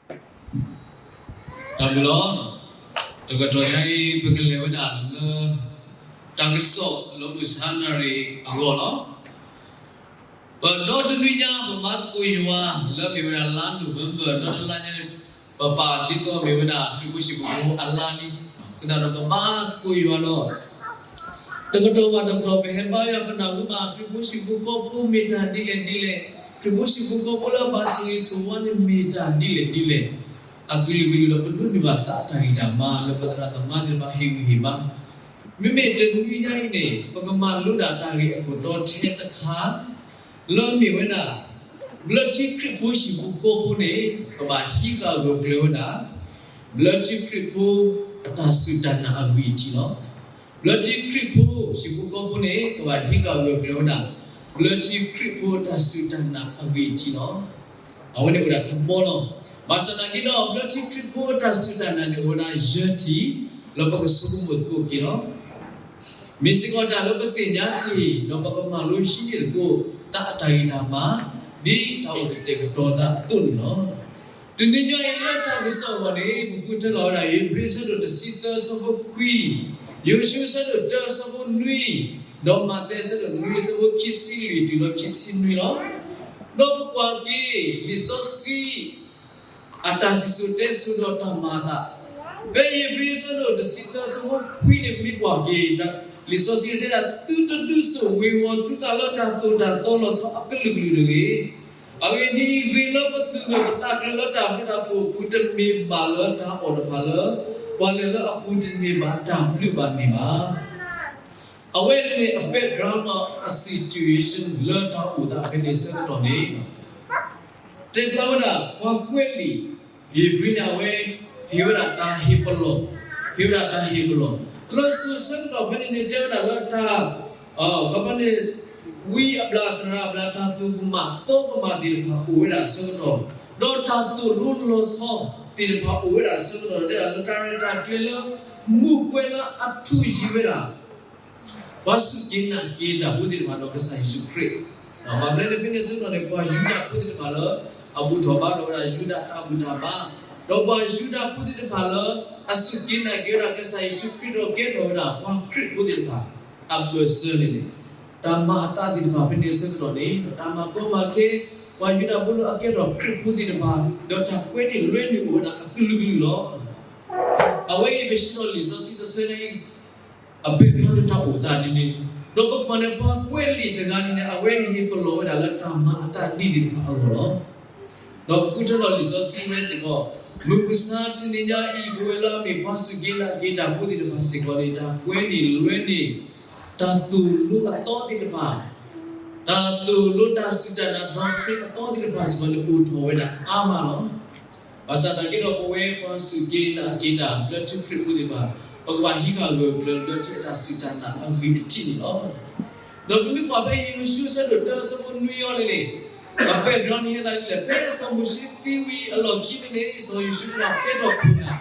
တၢ်ဘျုးလီၤ. တကတီၢ်ညါအံၤ ပကလဲၤဝဲဒၣ်လၢ တၢ်ကစီၣ်လၢမုၢ်ဆါနၣ်ရံၣ်အဂီၢ်လီၤ. ပဒီတနွံညါ ပမၤသကိးယွၤ လၢမ့ၢ်ဝဲဒၣ်လါနိၣ်ဝ့ဘၢၣ် ဒီတလါညါန့ၣ် ပပာ်ဒ်သိးမ့ၢ်ဝဲဒၣ် ခရံာ်ဖိဟံၣ်ဖိဃီဖိအလါလံ. အဃိသတးဒီး ပမၤသကိးယွၤလီၤ. တကတီၢ်ဘၣ်တကတီၢ် ပဟဲဘါယွၤ ပနၢ်ဟူဘၣ် ခရံာ်ဖိဟံၣ်ဖိဃီဖိမ့ၢ်တၢ်ဒ်လဲၣ်ဒ်လဲၣ်, ခရံာ်ဖိဟံၣ်ဖိဃီဖိလၢအဘၣ်ဆိၣ်ဂ့ၤဆိၣ်ဝါန့ၣ် မ့ၢ်တၢ်ဒ်လဲၣ်ဒ်လဲၣ်, အကလုာ်ကလုာ်ဒီး ပဒိးန့ၢ်ဘၣ်သးအတၢ်ဂံၢ်တၢ်ဘါ လၢပသရၣ်သမါသ့ၣ်တဖၣ်ဟ့ၣ်ဂံၢ်ဟ့ၣ်ဘါ. မ့မ့ၢ်တနွံညါအံၤန့ၣ် ပကမၤလိဒၣ်တၢ်ဂ့ၢ်အခိၣ်တီထဲတခါ လၢမ့ၢ်ဝဲဒၣ် ဘျၢထံခရံာ်ဖိဟံၣ်ဖိဃီဖိန့ၣ် ကဘၣ်ဟံးဃာ်ဂၢၢ်ကျၢၤဝဲဒၣ် ဘျၢထံခရံာ်ဖိအတၢ်စူၢ်တၢ်နာ်အဂံၢ်အထံးလီၤ. ဘျၢထံခရံာ်ဖိဟံၣ်ဖိဃီဖိန့ၣ် ကဘၣ်ဟံးဃာ်ဂၢၢ်ကျၢၤဝဲဒၣ် ဘျၢထံခရံာ်ဖိတၢ်စူၢ်တၢ်နာ်အဂံၢ်အထံးလီၤ. အဝဲန့ၣ်အိၣ်ဒၣ်တဘီလီၤ. ဘၣ်ဆၣ်သနာ်က့ဒီး ဘျၢထံခရံာ်ဖိအတၢ်စူၢ်တၢ်နာ်န့ၣ် အိၣ်ဝဲဒၣ်ယဲၢ်ထံး လၢပကဆိကမိၣ်သကိးက့ၤလီၤ. မ့ၢ်စ့ၢ်ကီးတၢ်လၢပသ့ၣ်ညါတ့ၢ် ဒီးပကမၤလိဟံးန့ၢ်သကိး သးအတၢ်ဂံၢ်တၢ်ဘါ ဒ်တၢ်အိၣ်ကတဲာ်ကတီၤသးအသိးန့ၣ်လီၤ. တနွံညါအံၤလၢတၢ်ကစီၣ်အဂီၢ်န့ၣ် ပဃုထၢလီၤဝဲဒၣ် ဧ့ၤဘြံၤအဆၢဒိၣ်တဆံသၢအဆၢဖိခွံ, ယိၤၡူအဆၢဒိၣ်တၢအဆၢဖိနွံ, ဒီးမးသဲအဆၢဒိၣ်နွံအဆၢဖိခံဆံလွံၢ်တုၤလၢခံဆံနွံလီၤ. ဒီးပကွၢ်က့ၤ လံာ်စီဆှံ အတၢ်စံၣ်စိၤတဲစိၤဒီးတၢ်မၤအသး, ဖဲဧ့ၤဘြံၤအဆၢဒိၣ်တဆံသၢအဆၢဖိခွံန့ၣ် ပမ့ၢ်ကွၢ်က့ၤ လံာ်စီဆှံတဲဒၣ် သုတဒုးစိာ်ဝ့ၤဝီၤသုသးလၢတၢ်သိၣ်တၢ်သီလီၤဆီအကလုာ်ကလုာ်တဂ့ၤ. အဂ့ၢ်ဒ်အံၤ, ဂ့ၤလၢပသူၣ်ဂၢၢ်ပသးကျၢၤလၢတၢ်ဘျုးတၢ်ဖှိၣ်အပူၤ တမ့ၢ်ဘၣ်လၢတၢ်အီၣ်တဖၣ်လၢ ပှၤလဲၤလၢအပူၤတန့ၢ်ဘၣ်တၢ်ဘျုးဘၣ်န့ၣ်ဘၣ်. အဝဲန့ၣ်န့ၣ် အ background အ situation လၢတၢ်အိၣ်သးဖဲန့ၣ်အဆၢကတီၢ်န့ၣ် တဲဖျါဝဲဒၣ် ပှၤကွဲးလံာ်ဧ့ၤဘြံၤန့ၣ် အဝဲ ဟ့ၣ်ဝဲဒၣ်တၢ်ဟ့ၣ်ပလီၢ်, ဟ့ၣ်ဝဲဒၣ်တၢ်ဟ့ၣ်ပလီၢ် လၢစိၤဆၢကတီၢ်ဖဲန့ၣ်န့ၣ် တဲဝဲဒၣ်လၢတၢ် ခီပန့ၣ် ဝံအဘျၣ်သရၣ်အဘျၣ် တၢ်သူၣ်ကမၣ်သီကမၣ်သ့ၣ်တဖၣ်အိၣ်ဝဲဒၣ်အဆၢကတီၢ်, ဒီးတၢ်သိၣ်လိလီၤဆီသ့ၣ်တဖၣ်အိၣ်ဝဲဒၣ်အဆၢကတီၢ် တဲဒၣ်လၢတၢ်ရဲၣ်တၢ်ကျဲၤလၢ မူးကွဲးလၢအထူးယံၤဝဲဒၣ် ပှၤစူၢ်က့ၤနာ်က့ၤတၢ်ဖိသ့ၣ်တဖၣ်ဒီးကစၢ်ယ့ၣ်ၡူးခရံာ်, ဘၣ်မနုၤလဲၣ် ဖဲန့ၣ်အဆၢကတီၢ်န့ၣ် ပှၤယူဒၤဖိသ့ၣ်တဖၣ်လၢ အဘူၣ်ထီၣ်ဘါထီၣ်ဝဲဒၣ်ယူဒၤတၢ်ဘူၣ်တၢ်ဘါ, ဒီးပှၤယူဒၤဖိသ့ၣ်တဖၣ်လၢ အစူၢ်က့ၤနာ်က့ၤဝဲဒၣ်ကစၢ်ယ့ၣ်ၡူးခရံာ်ဒီးကဲထီၣ်ဝဲဒၣ်ပှၤခရံာ်ဖိသ့ၣ်တဖၣ် အဘၢၣ်စၢၤန့ၣ်န့ၣ်, တၢ်မၤအသးသ့ၣ်တဖၣ်ဖဲန့ၣ်အဆၢကတီၢ်န့ၣ် တၢ်မၤကီမၤခဲ ပှၤယူဒၤဖိလၢအကဲထီၣ်ခရံာ်ဖိသ့ၣ်တဖၣ် ဒီးတၢ်ကွဲန့ၢ်လွဲန့ၢ်အိၣ်ဝဲဒၣ်အကလုာ်ကလုာ်လီၤ. အဝဲအံၤပစံးထီၣ်လံာ်စီဆှံတဆၢညါအံၤ အ background လၢတၢ်အိၣ်သးဒ်န့ၣ်, ဒီးပကွၢ်န့ၣ် ပှၤကွဲးလံာ်တဂၤန့ၣ်န့ၣ် အဝဲဟ့ၣ်ပလီၢ်ဝဲဒၣ်လၢတၢ်မၤအသးဒ်သ့ၣ်တဖၣ်အဂီၢ်လီၤ. ဒီးဃုထၢထီၣ်လံာ်စီဆှံဝဲစ့ၢ်ကီး, မုၢ်မဆါတနံၤညါအံၤ ပဝဲလၢအမ့ၢ်ပှၤစူၢ်က့ၤနာ်က့ၤတၢ်ဖိသ့ၣ်တဖၣ်စ့ၢ်ကီးန့ၣ် တၢ်ကွဲန့ၢ်လွဲန့ၢ် တၢ်သိၣ်လိအသီသ့ၣ်တဖၣ်, တၢ်သိၣ်လိတၢ်စူၢ်တၢ်နာ် doctrine အသီသ့ၣ်တဖၣ်စ့ၢ်ကီးန့ၣ် အိၣ်ထီၣ်ဝဲဒၣ်အါမးလီၤ. ဘၣ်ဆၣ်သနာ်က့ဒီး ပဝဲပှၤစူၢ်က့ၤနာ်က့ၤတၢ်ဘျၢထံခရံာ်ဖိသ့ၣ်တဖၣ် ပကဘၣ်ဟံးဃာ်ဂၢၢ်ကျၢၤဘျၢထံအတၢ်စူၢ်တၢ်နာ်အဂံၢ်အထံးန့ၣ်လီၤ. ဒီးပမ့ၢ်ကွၢ်ဖဲယိၤၡူအဆၢဒိၣ်တၢအဆၢဖိနွံအံၤန့ၣ်န့ၣ်, အ background န့ၣ် ဟဲသးဒ်လဲၣ်, ဖဲစီၤမိၤၡ့သံဝံၤအလီၢ်ခံန့ၣ်န့ၣ် စီၤယိၤၡူကဘၣ်ကဲထီၣ်ခိၣ်နၢ်,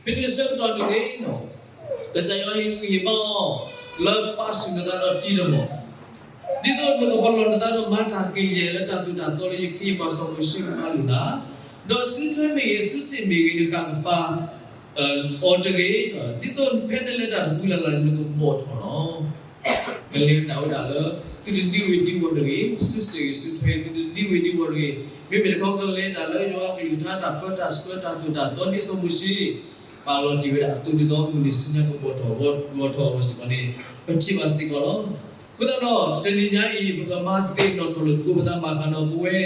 ဖဲန့ၣ်အဆၢကတီၢ်န့ၣ်န့ၣ် ကစၢ်ယွၤဟ့ၣ်ဂံၢ်ဟ့ၣ်ဘါအီၤ လၢပာ်ဆူၣ်နသးဒီးတံၤတမီၢ် ဒ်သိးနကပလီၢ်နသးဒီးမၤတၢ်ကယဲၢ်လၢတၢ်သိၣ်တၢ်သီလၢယခ့ယပှၤစီၤမိၤၡ့မၤလိာ်နၤ, ဒီးစုထွဲမ့ၢ်ဂ့ၤ, စုစ့ၣ်မ့ၢ်ဂ့ၤ, နဃၣ်ကပၤအီၤတဂ့ၤ, ဒ်သိးဖဲနလဲၤတၢ်တပူၤလၢ်လၢ်န့ၣ် နကဘီၣ်ထီၣ်လီၤ. ကလဲၤတၢ်ဝဲဒၣ်လၢ သုတဒံဝ့ၤဒံဝီၤတဂ့ၤ, စုစ့ၣ်ဂ့ၤစုထွဲ သုတဒံဝ့ၤဒံဝီၤတဂ့ၤ, မ့မ့ၢ်တခီကလဲၤတၢ်လၢယွၤအကလုၢ်ကထါ တၢ်ပၢတၢ်ဆှၢတၢ်သိၣ်တၢ်သီ ဒ်စီၤမိၤၡ့ ပာ်လီၤတ့ၢ်ဝဲဒၣ်အသိး ဒ်သိးမုၢ်နံၤဆူညါကဘီၣ်ထီၣ်ဂီၤထီၣ်အဂီၢ်စ့ၢ်ကီးန့ၣ် ပထံၣ်ဘၣ်စ့ၢ်ကီးလီၤ. အဃိသတးဒီး တနံၤညါအံၤ ပကမၤသ့ၣ်နီၣ်ထီၣ်လိာ်သကိးပသးဘၣ်ဃးဒီးပဝဲ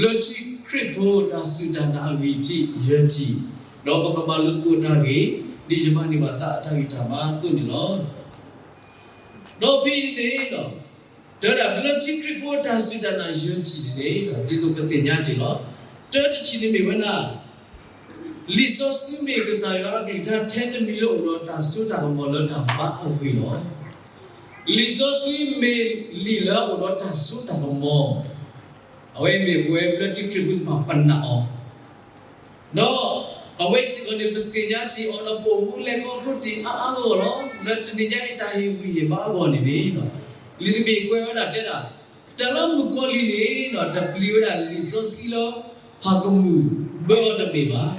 လၢထံခရံာ်ဖိတၢ်စူၢ်တၢ်နာ်အဂံၢ်ထံးယဲၢ်ထံး, ဒီးပကမၤလိသကိးတၢ်ဂ့ၢ် ဒ်ယမၤန့ၢ်ဘၣ်သးအတၢ်ဂံၢ်တၢ်ဘါအသိးန့ၣ်လီၤ. ဒီးဖဲအံၤန့ၣ် တဲဝဲဒၣ်လၢထံခရံာ်ဖိတၢ်စူၢ်တၢ်နာ်ယဲၢ်ထံးန့ၣ်န့ၣ် ဒ်သိးပသ့ၣ်ညါတ့ၢ်လီၤ. တၢတထံၣ်န့ၣ်မ့ၢ်ဝဲဒၣ် လံာ်စီဆှံမ့ၢ်ကစၢ်ယွၤအကလုၢ်ကထါထဲတမံၤလၢအိၣ်ဒီးတၢ်စိတၢ်ကမီၤလၢတၢ်ဘါအဂ့ၢ်လီၤ. လံာ်စီဆှံမ့ၢ်လံာ်လၢအအိၣ်ဒီးတၢ်စိတၢ်ကမီၤ, အဝဲမ့ၢ်ပဝဲလၢထံခရံာ်ဖိတဖၣ်ပနာ်အီၤ ဒီးအဝဲစ့ၢ်ကီးန့ၣ် ပသ့ၣ်ညါတ့ၢ်အီၤဒီး ပအိၣ်မူလဲၤခီဖျိတ့ၢ်အါအါဂီၢ်ဂီၢ်လီၤ. လၢတနံၤညါအံၤတၢ်ဟ့ၣ်ဂံၢ်ဟ့ၣ်ဘါအဂီၢ်န့ၣ်န့ၣ် လံာ်တဘ့ၣ်ကွဲးဝဲဒၣ်တဲဒၣ် တၢ်လၢမုၣ်ကီၤလံၢ်န့ၣ် တပျံၤဝဲဒၣ်လံာ်စီဆှံလၢ ဖးကမူၣ်ဘၢအီၤတမ့ၢ်ဘၣ်.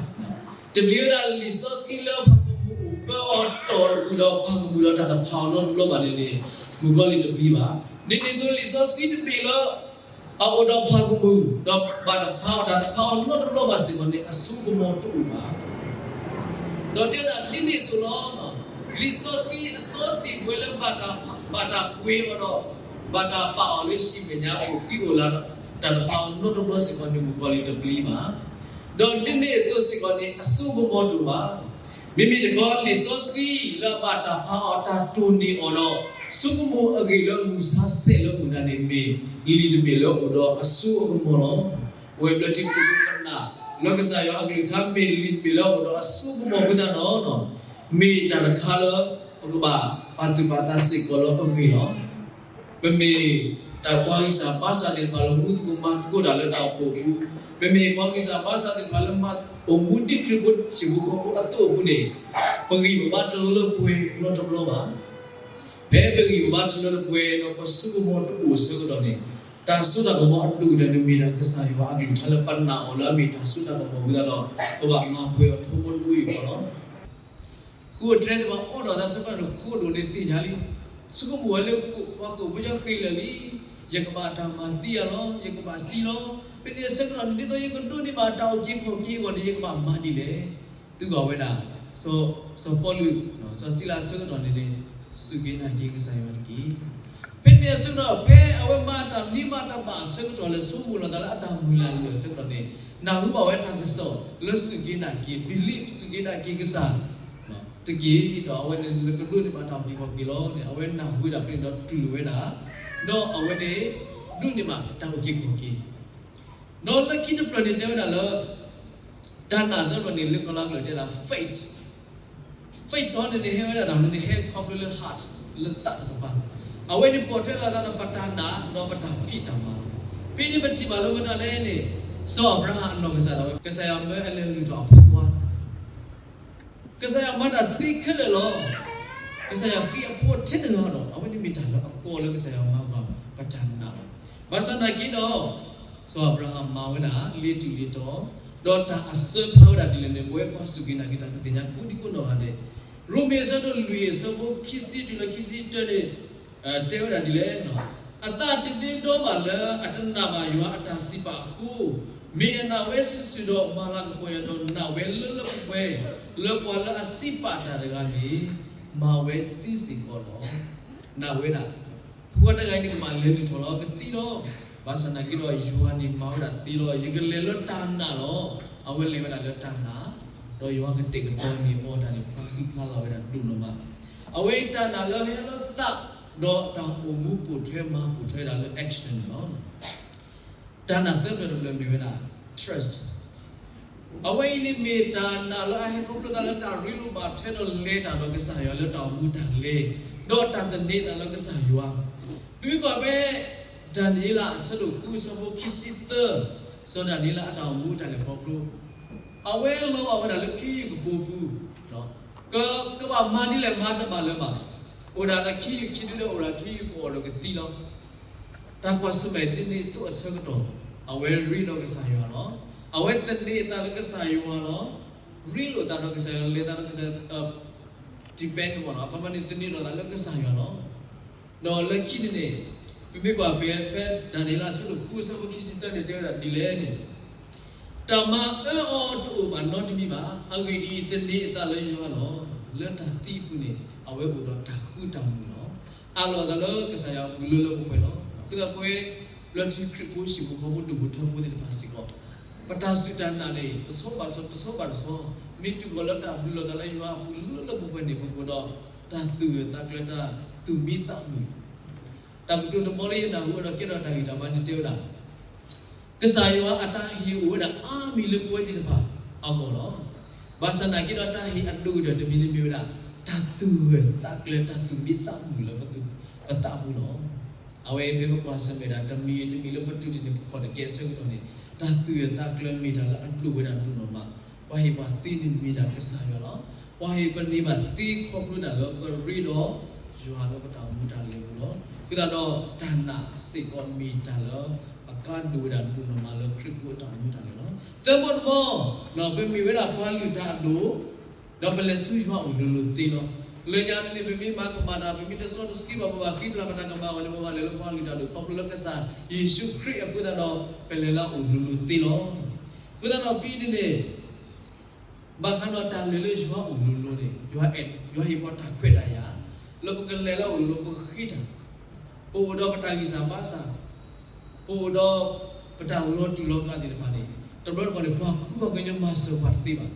တမ့ၢ်ဝဲဒၣ်လံာ်စီဆှံလၢဖးကမူၣ်အိၣ်ဘၢအီၤတီၢ်ဃုာ်ဒီးဖးကမူၣ်ဒီးတၢ်တဖးအီၤနီတဘျီဘၣ်န့ၣ်န့ၣ် မုၣ်ကီၤလံၢ်တပျံၤဘၣ်. ဒ်န့ၣ်အသိးလံာ်စီဆှံတမ့ၢ်လၢ အအိၣ်ဒီးဖးကမူၣ် ဒီးဘၣ်တဖးအီၤတၢ်တဖးအီၤနီတဘျီဘၣ်စ့ၢ်ကီးန့ၣ် အစိကမီၤတအိၣ်ဘၣ်. ဒီးတဲဒၣ်ဒ်န့ၣ်အသိးလီၤ. လံာ်စီဆှံအသီသံၣ်ဘှဲလၢ ဘၣ်တၢ်ပှ့ၤအီၤဒီး ဘၣ်တၢ်ပာ်အီၤလၢဟံၣ်မဲာ်ညါအိၣ်ဃံအိၣ်လၤဒီး တၢ်တဖးအီၤနီတဘျီစ့ၢ်ကီးန့ၣ် မုၣ်ကီၤလံၢ်တပျံၤဘၣ်. ဒီးဒ်န့ၣ်အသိးစ့ၢ်ကီးန့ၣ် အစိကမီၤတအိၣ်ဘၣ်. မ့မ့ၢ်တခီလံာ်စီဆှံလၢအဘၣ်တၢ်ဖးအီၤတၢ်တိၢ်န့ၢ်အီၤဒီး ဆိကမိၣ်အဂ့ၢ်လၢမုၢ်ဆါဆဲးလၢမုၢ်နၤန့ၣ်မ့ၢ် လံာ်တဘ့ၣ်လၢအအိၣ်ဒီးအစိအကမီၤလီၤ. ပဝဲဘျၢထံခရံာ်ဖိပနာ် လၢကစၢ်ယွၤအကလုၢ်ကထါမ့ၢ်လံာ်တဘ့ၣ်လၢအအိၣ်ဒီးအစိကမီၤအဃိသတးဒီး မ့ၢ်တၢ်တခါလၢ ပကဘၣ်ပာ်သူၣ်ပာ်သးစ့ၢ်ကီးလၢအဂ့ၢ်လီၤ. ပမ့ၢ်တၢ်ပှၤဂံၢ်စၢ်ဘါစၢ်သ့ၣ်တဖၣ်လၢမူသကိးမၤသကိးတၢ်လၢတၢ်အိၣ်ဖှိၣ်အပူၤ, ပမ့ၢ်ပှၤဂံၢ်စၢ်ဘါစၢ်သ့ၣ်တဖၣ်လၢမၤအိၣ်မူဒ်ခရံာ်ဖိဟံၣ်ဖိဃီဖိအသိးအပူၤန့ၣ် ပဂံၢ်ပဘါတလၢပှဲၤနီတဘျီဘၣ်. ဖဲပဂံၢ်ပဘါတလၢတပှဲၤဒီးပစိကမီၤတအိၣ်အဆၢကတီၢ်န့ၣ် တၢ်စိတၢ်ကမီၤအဒိၣ်ကတၢၢ်န့ၣ်မ့ၢ်ဒၣ်ကစၢ်ယွၤအကလုၢ်ကထါလၢပနာ်အီၤလၢအမ့ၢ်တၢ်စိတၢ်ကမီၤအဃိသတးဒီး ပဘၣ်မၤပှဲၤအီၤထီဘိတဘိယူၢ်ဃီလီၤ. ဃိာ်အတြဲသ့ၣ်တဖၣ်အီၣ်ဒီးသးဆၢကတီၢ်န့ၣ် ဃိာ်ဒိၣ်န့ၣ်သ့ၣ်ညါလံ. ဆိကမိၣ်ဝဲလၢဃိာ်ပှၤဃိာ်ဖိကဃ့လၢာ်လံ, ယကဘၣ်တၢ်မၤသံယၤလီၤ, ယကဘၣ်သံလီၤ. ဖဲန့ၣ်အဆၢကတီၢ်န့ၣ် ဒ်သိးယကဒိးန့ၢ်ဘၣ်တၢ်အုၣ်က့ၤခီၣ်က့ၤအဂီၢ်န့ၣ် ယကဘၣ်မၤဒ်လဲၣ်. သုဂီၢ်ဝဲဒၣ် စီၤပီလူး စီၤစံလၤအဆၢကတီၢ်န့ၣ်န့ၣ် စူၢ်က့ၤနာ်က့ၤကစၢ်ယွၤတက့ၢ်. ဖဲန့ၣ်အဆၢကတီၢ် ဖဲအဝဲမၤတၢ်မနုၤမၤတၢ်ဘၣ်အဆၢကတီၢ်လၢဆိကမိၣ်လီၤသးလၢအတၢ်မုၢ်လၢ်လၢာ်အဆၢကတီၢ်န့ၣ် နၢ်ဟူဘၣ်ဝဲတၢ်ကစီၣ်လၢစူၢ်က့ၤနာ်က့ၤ believe စူၢ်က့ၤနာ်က့ၤကစၢ်တက့ၢ်ဒီး အဝဲန့ၣ်လၢကဒိးန့ၢ်ဘၣ်တၢ်အုၣ်က့ၤခီၣ်က့ၤလီၤန့ၣ် အဝဲနၢ်ဟူဝဲဒၣ်ဖဲန့ၣ်ဒီးတူၢ်လိာ်ဝဲဒၣ် ဒီးအဝဲန့ၣ် ဒိးန့ၢ်ဘၣ်တၢ်အုၣ်က့ၤခီၣ်က့ၤ ဒီးလၢခံတဖျၢၣ်န့ၣ်တဲဝဲဒၣ်လၢ တၢ်နာ်သၢဖျၢၣ်န့ၣ် လၢကီၤလါကျိာ်တဲဒၣ် faith, faith ဒီးန့ၣ်န့ၣ် ဟဲဝဲဒၣ်တၢ်မနုၤန့ၣ် ဟဲခီဖျိလၢ heart လၢသးတကပၤ, အဝဲန့ၣ်ပိာ်ထွဲလီၤသးဒီးပတၢ်နာ် ဒီးပတၢ်ဖံးတၢ်မၤလီၤ. ဖဲန့ၣ်ပထံၣ်ဘၣ်လၢမတၤလဲၣ်န့ၣ် စီၤအၤဘြၤဟၣ်အနီၢ်ကစၢ်ဒၣ်ဝဲ ကစၢ်ယွၤမၢအလဲၤလုၢ်ထီၣ်အဖိခွါ ကစၢ်ယွၤမၤတၢ်သ့ခဲလၢာ်လီၤ. ကစၢ်ယွၤဃ့အဖိထဲတဂၤဒီး အဝဲန့ၣ်မ့ၢ်တၢ်လၢအကီလၢကစၢ်ယွၤမၤပှၤပတၢ်နာ်လီၤ. ဘၣ်ဆၣ်နာ်က့ဒီး စီၤအၤဘြၤဟၣ်မၤဝဲဒၣ်လ့ၤတူၢ်လ့ၤတီၤ, ဒီးတၢ်အစၢဖျါဝဲဒၣ်ဒ်လဲၣ်န့ၣ် ပဝဲပှၤစူၢ်က့ၤနာ်က့ၤတၢ်ကသ့ၣ်ညါကိးဒံကိးနီၢ်ဂၤဒဲး, ရိမ့ၤအဆၢဒိၣ်လွံၢ်အဆၢဖိခံဆံတုၤလၢခံဆံတၢန့ၣ် တဲဝဲဒၣ်ဒ်လဲၣ်, အသးတဒ့ဒီဘၣ်လၢအတနာ်ဘၣ်ယွၤအတၢ်စံးပာ်အဃိ, မ့ၢ်အနာ်ဝဲစုာ်စုာ်ဒီးမၤလၤကပီၤယွၤဒီးနာ်ဝဲလၢလၢပှဲၤပှဲၤ လၢပှၤလၢအစံးပာ်တၢ်တဂၤန့ၣ် မၤဝဲသ့စ့ၢ်ကီးလီၤ. နာ်ဝဲဒၣ် ဖိခွါတဂၤအံၤန့ၣ် ကဘၣ်လဲၤလုၢ်ထီၣ်လီၤကသံလီၤ. ဘၣ်ဆၣ်နာ်က့ဒီးယွၤန့ၣ်မၤဝဲဒၣ်သ့လီၤ. ယကလဲၤလၢတၢ်နာ်လီၤ. အဝဲလဲၤဝဲဒၣ်လၢတၢ်နာ်, ဒီးယွၤကတဲာ်ကတီၤန့ၢ်အီၤတၢ်န့ၣ် ဖျါဃံဖျါလၤဝဲဒၣ်ဒိၣ်နီၢ်မး အဝဲအံၤတၢ်နာ်လၢဟဲလၢသး, ဒီးတၢ်အိၣ်မူပိာ်ထွဲမၤပိာ်ထွဲဝဲဒၣ်လၢ action န့ၣ်လီၤ. တၢ်နာ်သၢဖျၢၣ်တဖျၢၣ်မ့ၢ်ဝဲဒၣ် trust, အဝဲအံၤန့ၣ်မ့ၢ်တၢ်နာ်လၢအဟဲခီဖျိသးလၢတၢ်ရ့လိာ်ဘၣ်ထွဲဒီးလဲၤတၢ်ဒီးကစၢ်ယွၤလၢတၢ်အိၣ်မူတၢ်လဲၤ, ဒီးတၢ်သန့ၤသးလၢကစၢ်ယွၤ, ပမ့ၢ်ကွၢ်ဖဲ ဒၤနံးယ့လးအဆၢဒိၣ်ဃုအဆၢဖိခံဆံသၢ, စီၤဒၤနံးယ့လးအတၢ်အိၣ်မူတၢ်လဲၤခီဖျိ, အဝဲလီၤဘၣ်ဝဲဒၣ်လၢခ့ယုၢ်ကပိာ်ပူၤ, က ကဘၣ်မၤဒ်လဲၣ်မၤတဘၣ်လၢၤဘၣ်, အိၣ်ဒၣ်လၢခ့ယုၢ်ခံဒုဒီး အိၣ်ဒၣ်လၢခ့ယုၢ်ကအိၣ်ဒီးကသံလီၤ. တၢ်ကွၢ်ဆၢၣ်မဲာ်ဒ်န့ၣ်အသိးအဆၢကတီၢ်, အဝဲရ့ဒီးကစၢ်ယွၤလီၤ. အဝဲသန့ၤအသးလၢကစၢ်ယွၤလီၤ. ရ့လိာ်သးဒီးကစၢ်ယွၤ လဲၤသးဒီးကစၢ်ယွၤ depend မ့ၢ်နီၤ အခီပညီန့ၣ် သန့ၤလိာ်သးလၢကစၢ်ယွၤလီၤ. ဒီးလၢခံန့ၣ်န့ၣ် ပမ့ၢ်ကွၢ်ဖဲ ဖဲဒၤနံးယ့လးအဆၢဒိၣ်ဃုအဆၢဖိခံဆံသၢန့ၣ် တဲဝဲဒၣ်ဒ်လဲၣ်န့ၣ်, တၢ်မၤအၢအီၤတအိၣ်ဘၣ်နီတမံၤဘၣ်. အဂ့ၢ်ဒ်အံၤ, သန့ၤအသးလၢယွၤလီၤ. လၢတၢ်သံအပူၤန့ၣ် အဝဲအိၣ်ဒီးတၢ်ဃူတၢ်မုာ်လီၤ. အးလီၤအသးလၢကစၢ်ယွၤအပူၤလၢလၢပှဲၤပှဲၤလီၤ. အဃိသတးပဝဲ ဘျၢထံခရံာ်ဖိဟံၣ်ဖိဃီဖိဒိၣ်ဖိထၢဖိသ့ၣ်တဖၣ်စ့ၢ်ကီး ပတၢ်စူၢ်တၢ်နာ်န့ၣ် တဆီဘၣ်တဆီ တဆီဘၣ်တဆီ မ့ၢ်တုၤဃီၤလၢတၢ်ဘျုးလီၤသးလၢယွၤအပူၤလၢလၢပှဲၤပှဲၤန့ၣ် ပကအိၣ်ဒီးတၢ်သူၣ်ဂၢၢ်သးကျၢၤ တၢ်သူၣ်မံသးမုာ် တၢ်ကတိၤတဘီလၢယနၢ်ဟူဝဲဒီးကဲထီၣ်တၢ်ဂံၢ်တၢ်ဘါန့ၣ်တဲဝဲဒၣ်, ကစၢ်ယွၤအတၢ်ဟ့ၣ်အိၣ်ဝဲဒၣ်အါမံၤလၢပဝဲသ့ၣ်တဖၣ်အဂီၢ်လီၤ. ဘၣ်ဆၣ်နာ်က့ဒီးတၢ်ဟ့ၣ်အဒိၣ်ကတၢၢ်တမံၤန့ၣ်မ့ၢ်ဝဲဒၣ် တၢ်သူၣ်ဂၢၢ်သးကျၢၤ တၢ်သူၣ်မံသးမုာ်လၢပသူၣ်ပသးပူၤလီၤ. အဝဲဖဲပကွၢ်ဆၢၣ်မဲာ်ဒၣ်တမံၤတမံၤလၢပတူၢ်တ့ၢ်န့ၢ်ပခီၣ်တကဲအဆၢကတီၢ်န့ၣ် တၢ်သူၣ်ဂၢၢ်သးကျၢၤမ့ၢ်တၢ်လၢအဒိၣ်ဝဲဒၣ်ဒိၣ်နီၢ်မး, ပှၤဟ့ၣ်ပှၤသ့န့ၣ်မ့ၢ်ဒၣ်ကစၢ်ယွၤလီၤ. ပှၤဟ့ၣ်ပန့ၢ်ဘၣ်သ့ခီဖျိဒၣ်လၢပရ့ဒီးယွၤလၢပတၢ်အိၣ်မူတၢ်လဲၤပူၤလီၤ. အဃိသတးဒီးတၢ်နာ်စ့ၢ်ကီးမ့ၢ်တၢ်လၢအ ကါဒိၣ်ဝဲဒၣ်ဒိၣ်နီၢ်မးလၢခရံာ်ဖိအတၢ်အိၣ်မူတၢ်လဲၤလီၤ. သၢဘီတဘီ, ပမ့ၢ်ဝဲဒၣ်ပှၤလုၢ်တၢ်အဒိၣ်, ဒီးပလဲၤဆူယွၤအအိၣ်လိၤလိၤသ့လီၤ. လၢညါန့ၣ် ပမ့ၢ်မၤကမၣ်တၢ် ပမ့ၢ်တစီတဆှံဘၣ် ပဘၣ်ဃ့ပျၢ်ပတၢ်ကမၣ်အဂီၢ်န့ၣ် ပဘၣ်လဲၤလၢပှၤလုၢ်တၢ်အဒိၣ် ခီဖျိလၢကစၢ်ယ့ၣ်ၡူးခရံာ်အဃိသတးဒီး ပလဲၤလၢအအိၣ်လိၤလိၤသ့လီၤ. အဃိသတးဒီးဖဲအံၤန့ၣ်န့ၣ် ဘၣ်ဃးဒီးတၢ်လဲၤလၢယွၤအအိၣ်လိၤလိၤန့ၣ် ယွၤအဲၣ်, ယွၤဟ့ၣ်ပှၤတၢ်ခွဲးတၢ်ယာ် လၢပကလဲၤလၢအအိၣ်လိၤလိၤ ပဃ့တၢ်, ပအိၣ်ဒီးပတၢ်ဂံၢ်စၢ်ဘါစၢ်, ပအိၣ်ဒီးပတၢ်လီၤတူာ်လီၤကာ်သ့ၣ်တဖၣ်န့ၣ် တဘျီတခီၣ်န့ၣ် ပှၤကူပှၤကညီမၤစၢၤပှၤတသ့ဘၣ်.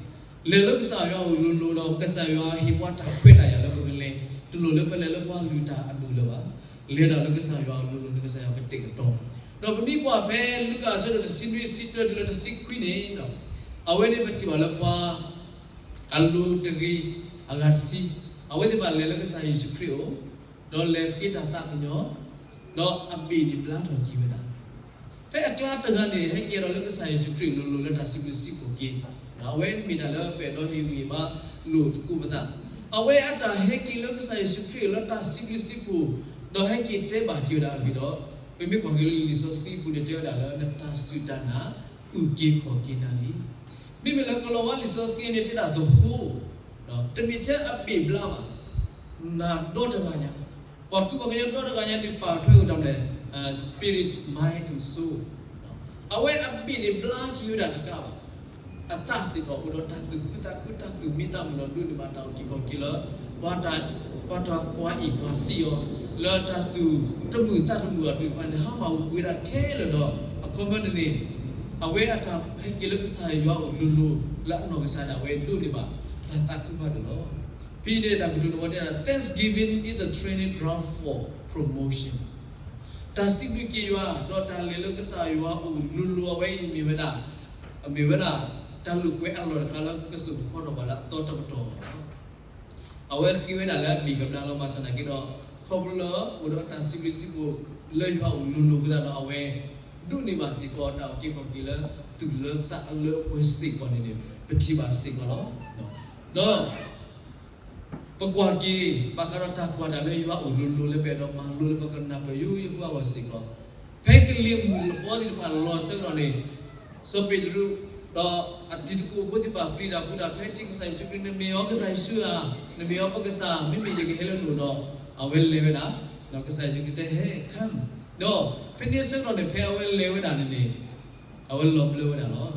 လဲၤလၢကစၢ်ယွၤအအိၣ်လိၤလိၤဒီး ကစၢ်ယွၤဟ့ၣ်ပှၤတၢ်ခွဲးတၢ်ယာ်လၢပကလဲၤ တလိၣ်လၢပလဲၤလၢပှၤလုၢ်တၢ်အဒိၣ်လၢၤဘၣ်. လဲၤတၢ်လၢကစၢ်ယွၤအအိၣ်လိၤလိၤ လၢကစၢ်ယွၤကတဲာ်ကတီၤ ဒီးပမ့ၢ်ကွၢ်ဖဲလူၤကၣ်အဆၢဒိၣ်တဆံနွံ ဆံတၢတုၤလၢတဆံခွံန့ၣ် အဝဲန့ၣ်ပထံၣ်ဘၣ်လၢပှၤ အလိၤတဂ့ၤ အဂၤတဆံ, အဝဲသ့ၣ်တဖၣ်လဲၤလၢကစၢ်ယ့ၣ်ၡူးခရံာ်အအိၣ်, ဒီးလဲၤဃ့တၢ်သးကညီၤ, ဒီးအဘ့ၣ်န့ၣ်ဘျါထီၣ်က့ၤဝဲဒၣ်. ဖဲအကျါတဂၤန့ၣ် ဟဲက့ၤဒီးလၢကစၢ်ယ့ၣ်ၡူးခရံာ်လိၤလိၤလၢတၢ်စံးဘျုးစံးဖှိၣ်က့ၤ, အဝဲမ့ၢ်တၢ်လၢပအဲၣ်ဒိးဟ့ၣ်ဂံၢ်ဟ့ၣ်ဘါလိာ်သကိးပသး, အဝဲအတၢ်ဟဲက့ၤလၢကစၢ်ယ့ၣ်ၡူးခရံာ်လၢတၢ်စံးဘျုးစံးဖှိၣ်, ဒီးဟဲက့ၤတဲဘၣ်က့ၤဝဲဒၣ်အဂ့ၢ်ဒီး, ပမ့ၢ်ကွၢ်က့ၤလၢလံာ်စီဆှံအပူၤန့ၣ် တဲဝဲဒၣ်လၢနတၢ်စူၢ်တၢ်နာ် အုၣ်က့ၤခီၣ်က့ၤနၤလံ. မ့မ့ၢ်လၢကလီၤဝါလံာ်စီဆှံန့ၣ် တဲဒၣ် the whole, တမ့ၢ်ထဲအဘ့ၣ်ဘျါဘၣ်, နၤဒီတဂၤညါ, ပှၤကူပှၤကညီဒီတဂၤညါန့ၣ် ပာ်ထွဲအိၣ်တၢ်မနုၤလဲၣ်, spirit, mind and soul. အဝဲအဘ့ၣ်န့ၣ်ဘျါက့ၤဝဲဒၣ်တကးဘၣ်, အသးစ့ၢ်ကီးအိၣ်ဒီးတၢ်သူၣ်ခုသးခု တၢ်သူၣ်မံသးမုာ်ဒီးဒိးန့ၢ်ဘၣ်တၢ်အုၣ်က့ၤခီၣ်က့ၤလၢ ပှၤတၢ်, ပှၤတၢ်ကွၢ်အံၣ်ကွၢ်စံၣ်အီၤ လၢတၢ်သူၣ်တမုာ်သးတမုာ်အီၤသ့ၣ်တဖၣ်န့ၣ် ဟါမၢ်ဝဲဒၣ်ခဲလၢာ်ဒီး အခီပညီန့ၣ်န့ၣ် အဝဲအတၢ်ဟဲက့ၤလၢကစၢ်ယွၤအအိၣ်လိၤလိၤ လၢအနီၢ်ကစၢ်ဒၣ်ဝဲဒိးန့ၢ်ဘၣ်တၢ်သးခုဖးဒိၣ်လီၤ. ဖဲအံၤန့ၣ် တၢ်ကတိၤတဝီတဲဒၣ် Thanksgiving is the training ground for promotion. တၢ်စံးဘျုးက့ၤယွၤ ဒီးတၢ်လဲၤလၢကစၢ်ယွၤအအိၣ်လိၤလိၤအဝဲအံၤမ့ၢ်ဝဲဒၣ်, မ့ၢ်ဝဲဒၣ် တၢ်လိာ်ကွဲအလီၢ်တခါလၢကစိာ်ကခီထီၣ်ပှၤလၢအသီတပတီၢ်လီၤ. အဝဲဃ့ဝဲဒၣ်လၢအဘ့ၣ်ကဘျါလီၤ. ဘၣ်ဆၣ်သနာ်က့ဒီး ခီဖျိလၢအိၣ်ဒီးတၢ်စံးဘျုးစံးဖှိၣ်လၢယွၤအအိၣ်လိၤလိၤအဃိသတးဒီး အဝဲဒိးန့ၢ်ဘၣ်စ့ၢ်ကီးတၢ်အုၣ်က့ၤခီၣ်က့ၤလၢသူၣ်လၢသးလၢအပှဲၤစ့ၢ်ကီးန့ၣ်န့ၣ် ပထံၣ်ဘၣ်စ့ၢ်ကီးလီၤ. ဒီး ပကွၢ်က့ၤ ဘၣ်ဃးဒီးတၢ်ကွၢ်တၢ်လၢယွၤအအိၣ်လိၤလိၤလၢပအဲၣ်ဒိးမၤလိလၢပကနၢ်ပၢၢ်ယိယိဖိအဂီၢ်စ့ၢ်ကီး, ဖဲကလံၤမုၢ်လပီသ့ၣ်တဖၣ်လီၤဆၢကတီၢ်န့ၣ် စီၤပ့းတရူး ဒီးအတံၤသကိးဖိသ့ၣ်တဖၣ်ပျံၤတၢ်ဖုးတၢ်ဖဲထံကစၢ်ယ့ၣ်ၡူးခရံာ် နမ့ၢ်အီၤကစၢ်ယ့ၣ်ၡူးဧါ, နမ့ၢ်အီၤပကစၢ် မ့မ့ၢ်ယကဟဲလၢနအိၣ်ဒီး အဝဲလဲၤဝဲဒၣ်, ဒီးကစၢ်ယ့ၣ်ၡူးခရံာ်တဲ ဟဲ come, ဒီးဖဲန့ၣ်ဆၢကတီၢ်န့ၣ် ဖဲအဝဲလဲၤဝဲဒၣ်န့ၣ်န့ၣ် အဝဲလီၤဘျၢဝဲဒၣ်လီၤ.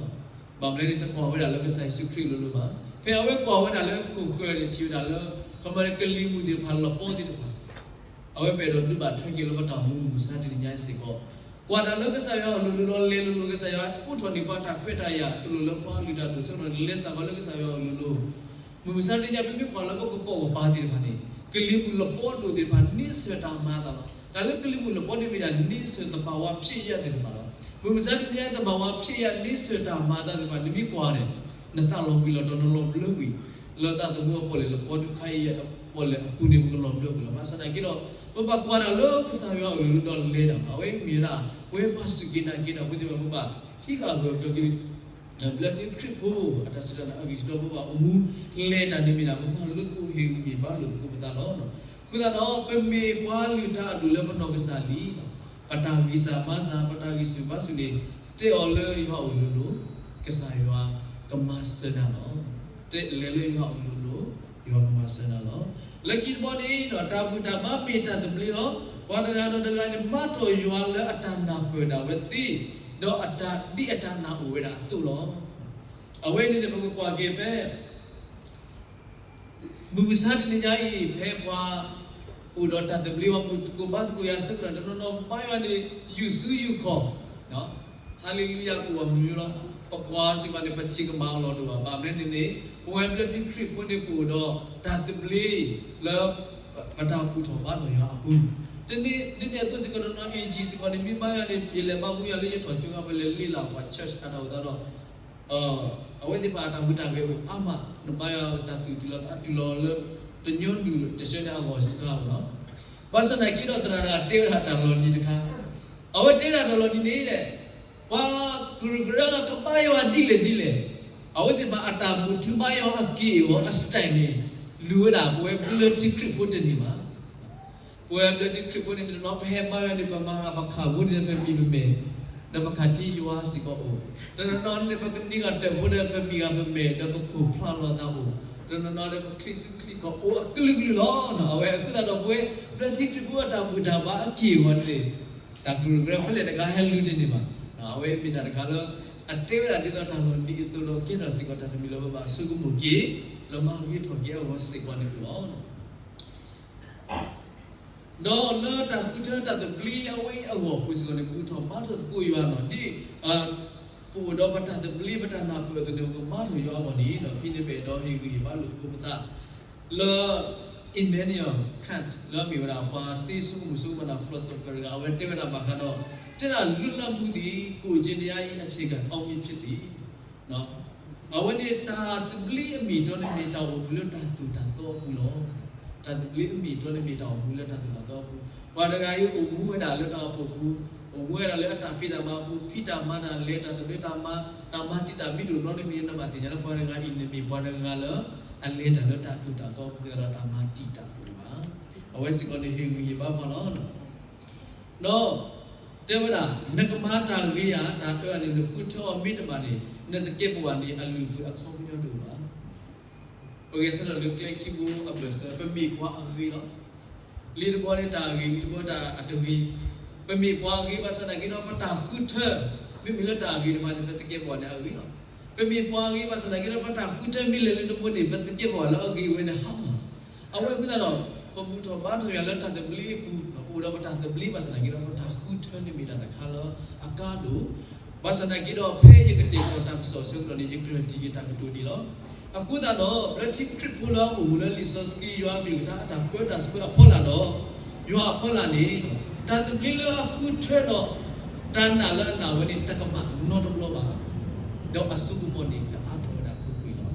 ဘၣ်မနုၤလဲၣ်န့ၣ် တကွၢ်ဝဲဒၣ်လၢကစၢ်ယ့ၣ်ၡူးခရံာ်လိၤလိၤဘၣ်. ဖဲအဝဲကွၢ်ဝဲဒၣ်လၢခိၣ်ဃၢၤန့ၣ် ထံၣ်ဝဲဒၣ်လၢ ခီမီန့ၣ် ကလံၤမုၢ်သ့ၣ်တဖၣ်လပီသ့ၣ်တဖၣ် အဝဲပအဲၣ်ဒိးဒုးဘၣ်ထွဲက့ၤလၢပတၢ်အိၣ်မူမုၢ်မဆါတနံၤညါစ့ၢ်ကီး, ကွၢ်တၢ်လၢကစၢ်ယွၤအအိၣ်လိၤလိၤဒီးလဲၤလိၤလိၤ ကစၢ်ယွၤအိးထီၣ်န့ၢ်ပှၤတၢ်ခွဲးတၢ်ယာ် တလိၣ်လၢပှၤလုၢ်တၢ်ဒိၣ်ဆၢကတီၢ်န့ၣ် လဲၤစ့ၢ်ကီးလၢကစၢ်ယွၤအအိၣ်လိၤလိၤ မုၢ်မဆါတနံၤညါ ပမ့ၢ်ကွၢ်လၢပကပိာ်ကပၤသ့ၣ်တဖၣ်န့ၣ် ကလံၤမုၢ်လပီဒိၣ်သ့ၣ်တဖၣ်န့ဆၢၣ်တၢ်မၤအသးလီၤ. တၢ်လၢကလံၤမုၢ်လပီန့ၣ်မ့ၢ်ဒၣ်န့ဆၢၣ်သဘာဝဖြစ်ရပ်သ့ၣ်တဖၣ်လီၤ. မုၢ်မဆါတနံၤညါ သဘာဝဖြစ်ရပ်န့ဆၢၣ်တၢ်မၤအသးသ့ၣ်တဖၣ် နမ့ၢ်ကွၢ်န့ၣ် နသးလီၤဘှံးလီၤတီၤ နလီၤဘျၢကွံာ် လၢသးသမူအပီၣ်လဲၣ် လပီဒုခါအံၤအပီၣ်လဲၣ်အပူၤန့ၣ် ပကလီၤဘျၢကွံာ်လီၤ. ဘၣ်ဆၣ်သနာ်က့ဒီး ပဘၣ်ကွၢ်တၢ်လၢကစၢ်ယွၤအအိၣ်လိၤလိၤဒီးလဲၤတၢ်လီၤ. အဝဲမ့ၢ်ဝဲဒၣ် ပဝဲပှၤစူၢ်က့ၤနာ်က့ၤတၢ်ဖိသ့ၣ်တဖၣ် ပဘၣ်ဟံးဃာ်ဂၢၢ်ကျၢၤက့ၤ ဘျၢထံခရံာ်ဖိအတၢ်စူၢ်တၢ်နာ်အဂံၢ်အဘါ ပဘၣ်အိၣ်မူလဲၤတၢ်န့ၣ်မ့ၢ်ဒၣ် ပမၤလိသကိးဟ့ၣ်ဂံၢ်ဟ့ၣ်ဘါလိာ်သကိးပသးလီၤ. အဃိသတးဒီး ပမ့ၢ်ပှၤလုၢ်တၢ်အဒိၣ်လၢပနီၢ်ကစၢ်လံ, ပတၢ်ဂံၢ်စၢ်ဘါစၢ် ပတၢ်ဂံၢ်ဆူၣ်ဘါဆူၣ်န့ၣ် တဲအီၤလၢယွၤအအိၣ်လိၤလိၤ, ကစၢ်ယွၤကမၤစၢၤနၤလီၤ. တဲလဲၤလၢယွၤအအိၣ်လိၤလိၤ, ယွၤကမၤစၢၤနၤလီၤ. လၢခံတဘျီန့ၣ်ဒီး တၢ်ဘူၣ်တၢ်ဘါမ့ၢ်တၢ်သဘျ့လီၤ. ပှၤတဂၤဒီးတဂၤန့ၣ် မၤထီၣ်ယွၤလၢအတၢ်နၢ်ပၢၢ်ဒၣ်ဝဲသ့, ဒီးအတၢ်ဒ်အတၢ်နာ်အိၣ်ဝဲဒၣ်အသိးလီၤ. အဝဲန့ၣ်န့ၣ် ပကကွၢ်က့ၤဖဲ မုၢ်မဆါတနံၤညါအံၤ ဖဲပှၤအိၣ်ဒီးတၢ်သဘျ့ ပှၤဘူၣ်သကိးဘါသကိးယၤအဆၢကတီၢ် တနီၤနီၤဘါယွၤန့ၣ် ယူၢ်စုယူၢ်ခီၣ်, ဟါလ့လူယၤကအိၣ်အမုာ်မုာ်လီၤ. ပကွၢ်စ့ၢ်ကီးန့ၣ် ပထံၣ်ကမၣ်အလီၢ်တအိၣ်ဘၣ်. ဘၣ်မနုၤန့ၣ်န့ၣ် ပဝဲဘျၢထံခရံာ်ဖိန့ၣ် ပအိၣ်ဒီးတၢ်သဘျ့လၢ ပတၢ်ဘူၣ်ထီၣ်ဘါထီၣ်ယွၤအပူၤ, ဒ်န့ၣ်အသိးစ့ၢ်ကီး တနီၤအ့ၣ်ကံၣ်စ့ၢ်ကီးန့ၣ် မ့ၢ်ဘါယွၤန့ၣ် ယလဲၤဘါမူယွၤလၢယထီၣ်ကၠိဂၤ ပလဲၤလ့လၢပှၤ church အတၢ်အိၣ်သးဒီး အဝဲသ့ၣ်တဖၣ်အတၢ်ဟူးတၢ်ဂဲၤအိၣ်အါမး, နဘါယွၤတၢ်သူၣ်တုၤလီၤသးတုၤလီၤလၢ တညီဒုၣ်တဆၢန့ၣ်အဂီၢ်စှၤလီၤ. ဘၣ်ဆၣ်သနာ်က့ဒီး သရၣ်တဂၤတဲဝဲဒၣ်တၢ်လီၤနံၤတခါ, အဝဲတဲဒၣ်တၢ်လီၤနံၤန့ၣ်ဒီး ပှၤကရူၢ်ကရၢကဘါယွၤဒ်လဲၣ်ဒ်လဲၣ်, အဝဲသ့ၣ်တဖၣ်အတၢ်ဘူၣ်ထူဘါယွၤအက့ၢ်အဂီၤအ style န့ၣ် လူၤဝဲဒၣ်ပဝဲဘျၢထံခရံာ်ဖိတန့ၢ်ဘၣ်. ပဝဲဘျၢထံခရံာ်ဖိန့ၣ် တနီၤပဟဲဘါယွၤန့ၣ် ပမၤပခးဖိန့ၣ် ပမံၤပမဲာ် ဒီးပခးထံယွၤစ့ၢ်ကီးအိၣ်, တနီၤနီၤန့ၣ် ပကနံၣ်ဂၤတၢၢ်ဖိဒီး ပမံၤဂၤပမဲာ်ဒီးပခိၣ်ဖျါလီၤသးအိၣ်, တနီၤနီၤဒီးပချံးစုချံးခီၣ်အိၣ်အကလုာ်ကလုာ်လီၤ. အဝဲအဃိသတးဒီး ပဝဲဘျၢထံခရံာ်ဖိအတၢ်ဘူၣ်တၢ်ဘါအက့ၢ်အဂီၤန့ၣ် တၢ်ကရူၢ်ကရၢဖဲလဲၣ်တဂၤဟဲလူၤတန့ၢ်ဘၣ်. အဝဲမ့ၢ်တၢ်တခါလၢ အတဲဝဲဒၣ်ဒ်သိးတၢ်လီၤနံၤအသိးဒီး ကဲထီၣ်စ့ၢ်ကီးတၢ်တမံၤလၢပဘၣ်ဆိကမိၣ်က့ၤ လၢမၤဂ့ၤထီၣ်က့ၤအဂီၢ်စ့ၢ်ကီးန့ၣ်လီၤ. ဒီးလၢတၢ်ဃုထၢတၢ်သဘျ့အဝဲအံၤအဂီၢ်အပူၤစ့ၢ်ကီးန့ၣ် ပဘူၣ်ထီၣ်ဘါထီၣ်သကိးယွၤနီၤ ဒ် ပအိၣ်ဒီးပတၢ်သဘျ့ပတၢ်နၢ်ပၢၢ်အသိးန့ၣ် ပကဘါထီၣ်ယွၤအဂီၢ်န့ၣ်ဒီး ဖဲန့ၣ်ပအဲၣ်ဒိးဟ့ၣ်ဂံၢ်ဟ့ၣ်ဘါလိာ်သကိးပသး လၢ Immanuel Kant လၢအမ့ၢ်ဝဲဒၣ်ပှၤသ့ဆိကမိၣ်ဆိကမးတၢ် philosopher တဂၤ အဝဲတဲဝဲဒၣ်ဘၣ်ဃးဒီး တဲဒၣ်လွတ်လပ်မှုသည် ကိုယ်ကျင့်တရား၏ အခြေခံကောင်းကင်ဖြစ်သည်. အဝဲန့ၣ်တၢ်သဘျ့အမ့ၢ်အတီန့ၣ်မ့ၢ်တၢ်အိၣ်မူလၢတၢ်သိၣ်တၢ်သီအပူၤလီၤ. တၢ်သဘျ့အမ့ၢ်အတီန့ၣ်မ့ၢ်တၢ်အိၣ်မူလၢတၢ်သိၣ်တၢ်သီအပူၤ, ပှၤတဂၤအံၤအိၣ်မူဝဲဒၣ်လၢတၢ်အိၣ်ဖှိၣ်ပူၤ, အိၣ်မူဝဲဒၣ်လၢအတၢ်ဖံးတၢ်မၤအပူၤ, ဖံးတၢ်မၤတၢ်လဲၤတၢ်သဘျ့တၢ်မၤ, တၢ်မၤတံာ်တာ်မံၤတအိၣ်နီတမံၤန့ၣ် နဘၣ်သ့ၣ်ညါလၢပှၤတဂၤအံၤန့ၣ်မ့ၢ်ပှၤတဂၤလၢ အလဲၤတၢ်လၢတၢ်သိၣ်တၢ်သီအပူၤ သတးဒီးတၢ်မၤတံာ်တာ်အပူၤန့ၣ်ဘၣ်. အဝဲစ့ၢ်ကီးန့ၣ်ဟ့ၣ်ဂံၢ်ဟ့ၣ်ဘါပှၤလီၤ. ဒီး တဲဝဲဒၣ် နကမၤတၢ်ဂ့ၤဧါ, တၢ်အၢအန့ၣ် နဃုထၢအီၤမ့ၢ်တဘၣ်န့ၣ် နသကဲးပဝးန့ၣ် အလုၢ်အပှ့ၤအခီပညီတအိၣ်ဘၣ်. ပဂဲၤဆၢထၢၣ်လၢကျဲခံဘိအဘၢၣ်စၢၤ ပမ့ၢ်ပှၤအဂ့ၤလီၤ. လံာ်တဘီန့ၣ်တၢ်အဂ့ၤ, လံာ်တဘီတၢ်အတဂ့ၤ. ပမ့ၢ်ပှၤအဂ့ၤဘၣ်ဆၣ်သနာ်က့ဒီး ပတၢ်ဃုထၢ မ့မ့ၢ်လၢတၢ်အဂ့ၤတဖၣ်န့ၣ် ပသကဲးပဝးန့ၣ်အဂ့ၤလီၤ. ပမ့ၢ်ပှၤအဂ့ၤဘၣ်ဆၣ်သနာ်က့ဒီး ပတၢ်ဃုထၢမ့ၢ်လဲၤလၢနမိၢ်န့ၣ် ပသကဲးပဝးလၢအဂ့ၤဝဲန့ၣ်ဟါမၢ်လီၤ. အဝဲအဃိသတးဒီး ပဘူၣ်ထီၣ်ဘါထီၣ်ယွၤလၢတၢ်သဘျ့အပူၤ, ပအိၣ်ဒီးပတၢ်သဘျ့ဘၣ်ဆၣ်သနာ်က့ဒီး ပတၢ်ဃုထၢန့ၣ်မ့ၢ်တၢ်တခါလၢအကါဒိၣ်, ဘၣ်ဆၣ်သနာ်က့ဒီး ဖဲယကတဲာ်ကတီၤတၢ်ကစီၣ်အဆၢကတီၢ်န့ၣ် ယကြၢးတံၢ်ယတၢ်ကတိၤဒံးလီၤ. အဃိသတးဒီး လၢထံခရံာ်ဖိလၢအအိၣ်မူလၢလံာ်စီဆှံယွၤအကလုၢ်ကထါအတၢ်ပၢတၢ်ဆှၢအဖီလာ်ဒီး ယွၤအဖီလာ်န့ၣ် တၢ်သဘျ့လၢအဃုထၢဒီး တၢ်နာ်လၢအနာ်ဝဲန့ၣ် တကမၣ်နီတဘျီဘၣ်. ဒီးအစိကမီၤန့ၣ် ကအါထီၣ်ဝဲဒၣ်ကွ့ၢ်ကွ့ၢ်လီၤ.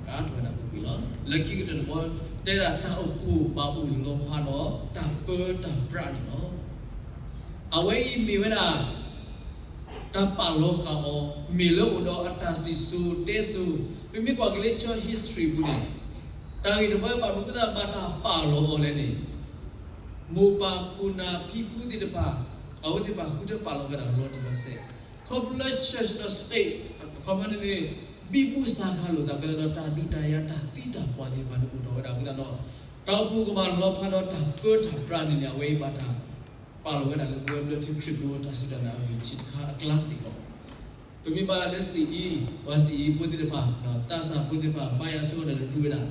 ကအါထီၣ်ဝဲဒၣ်ကွ့ၢ်ကွ့ၢ်လီၤ. လၢခံကတၢၢ်တဘီ တဲဒၣ်တၢ်အိၣ်ဖှိၣ်ဘၣ်အိၣ်လီၤဖးဒီး တၢ်ပၢတၢ်ပြးန့ၣ်လီၤ. အဝဲအံၤမ့ၢ်ဝဲဒၣ် တၢ်ပာ်လီၤဃာ်အီၤ မ့ၢ်လၢအိၣ်ဒီးအတၢ်စံၣ်စိၤတဲစိၤ, ပမ့ၢ်ကွၢ်က့ၤလၢ church history ပူၤန့ၣ် တၢ်ဂ့ၢ်တဘီဘၣ်မနုၤအဃိသတးဘၣ်တၢ်ပာ်လီၤအီၤလဲၣ်န့ၣ် မိၢ်ပၢ်ခိၣ်နၢ်ဖံဖုသ့ၣ်တဖၣ် အဝဲသ့ၣ်တဖၣ်ဃုထၢပာ်လီၤဝဲဒၣ်လီၤတံၢ်လီၤဆဲး, ခီဖျိလၢ church ဒီး state အခီပညီန့ၣ်န့ၣ် ဘံဘူစၢ်ဃာ်လိာ်သးဖဲလဲၣ်ဒီး တၢ်ဒုးတၢ်ယၤတၢ်သံတၢ်ပှၢ်သ့ၣ်တဖၣ်န့ၣ်အိၣ်ထီၣ်ဝဲဒၣ်အဃိသတးဒီး တၢ်အိၣ်ဖှိၣ်ကဘၣ်လီၤဖးဒီးတၢ်ပၢတၢ်ပြးန့ၣ်န့ၣ် အဝဲအံၤဘၣ်တၢ်ပာ်လီၤဝဲဒၣ်လၢပဝဲဘျၢထံခရံာ်ဖိတၢ်စူၢ်တၢ်နာ်အဂံၢ်ထံးတခါအကျါစ့ၢ်ကီး ပမ့ၢ်ဘၣ်လၢစံၣ်အံၤ ပှၤစံၣ်အံၤဖိသ့ၣ်တဖၣ် သးစၢ်ဖိသ့ၣ်တဖၣ် ဘါယွၤအစိကမီၤန့ၣ်ဒုးဝဲဒၣ်,